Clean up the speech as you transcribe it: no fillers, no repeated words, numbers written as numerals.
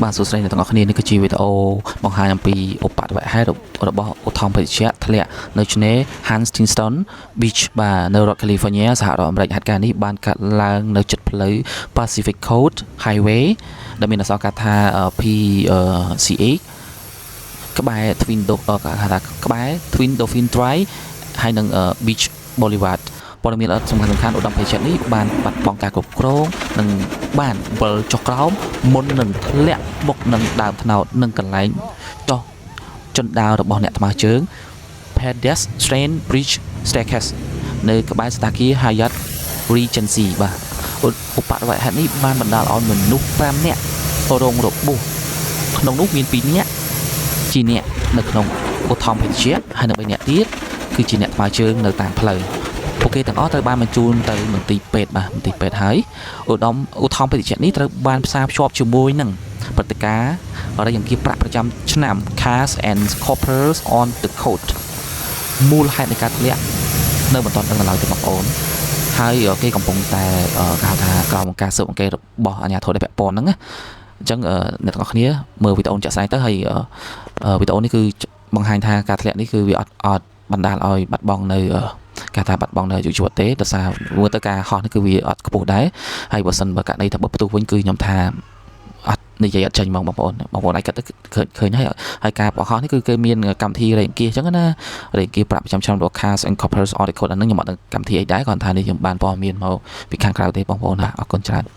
បាទសួស្តីអ្នកទាំងអស់គ្នានេះគឺជាវីដេអូបង្ហាញអំពីឧបទ្ទវហេតុរបស់ឧទ្ធម្ភាគចក្រធ្លាក់នៅឆ្នេរ Huntington Beach បាទនៅរដ្ឋ California សហរដ្ឋអាមេរិកហេតុការណ៍នេះបានកើតឡើងនៅជិតផ្លូវ Pacific Coast Highway ដែលមានអក្សរកាត់ថា PCH ក្បែរ Twin Do គេហៅថាក្បែរ Twin Dolphin Drive ហើយនិង Beach Boulevard ព័ត៌មានល្អសំខាន់សំខាន់ឧត្តមភេសជ្ជៈនេះបានបាត់បង់ការគ្រប់គ្រងនិងបានវិលចុះក្រោមមុននឹងធ្លាក់បុកនឹងដើមត្នោតនិងកន្លែងចុះជណ្ដើររបស់អ្នកថ្មើរជើង Pedestrian Bridge Staircase នៅក្បែរសណ្ឋាគារ Hyatt Regency បាទឧបទ្ទវហេតុនេះបានបណ្ដាលឲ្យមនុស្ស5នាក់រងរបួសក្នុងនោះមាន2នាក់ជាអ្នកនៅក្នុងឧទ្ធម្ភាគចក្រហើយនិង3នាក់ទៀតគឺជាអ្នកថ្មើរជើងនៅតាមផ្លូវពួកគេទាំងអស់ត្រូវបានបញ្ជូនទៅមន្ទីរពេទ្យបាទមន្ទីរពេទ្យហើយឧត្តមឧទ្ធម្ភាគចក្រនេះត្រូវបានផ្សារភ្ជាប់ជាមួយនឹងព្រឹត្តិការណ៍រៃអង្គាសប្រាក់ប្រចាំឆ្នាំ Cars and Coppers on the Coast មូលហេតុនៃការធ្លាក់នៅមិនទាន់ដឹងនៅឡើយទេបងប្អូនហើយគេកំពុងតែគេហៅថាក្រោមការស៊ើបអង្កេតរបស់អាជ្ញាធរដែលពាក់ព័ន្ធហ្នឹងណាអញ្ចឹងអ្នកទាំងអស់គ្នាមើលវីដេអូជាក់ស្ដែងទៅហើយវីដេអូនេះគឺបង្ហាញថាការធ្លាក់នេះគឺវាអត់អត់បណ្ដាលឲ្យបាត់បង់នៅគេថាបាត់បង់នៅអាយុជីវិតទេដោយសារមើលទៅការហោះនេះគឺវាអត់ខ្ពស់ដែរហើយបើសិនបើករណីថាបើផ្ទុះវិញគឺខ្ញុំថាអត់និយាយអត់ចេញហ្មងបងប្អូនបងប្អូនអាចគិតទៅឃើញឃើញហើយហើយការបោះហោះនេះគឺគេមានកម្មវិធីរៃអង្គាសអញ្ចឹងណារៃអង្គាសប្រាក់ប្រចាំឆ្នាំរបស់ Cars and Coppers on the Coast អាហ្នឹងខ្ញុំអត់ដឹងកម្មវិធីអីដែរគ្រាន់ថានេះខ្ញុំបានព័ត៌មានមកពីខាងក្រៅទេបងប្អូនណាអរគុណច្រើន។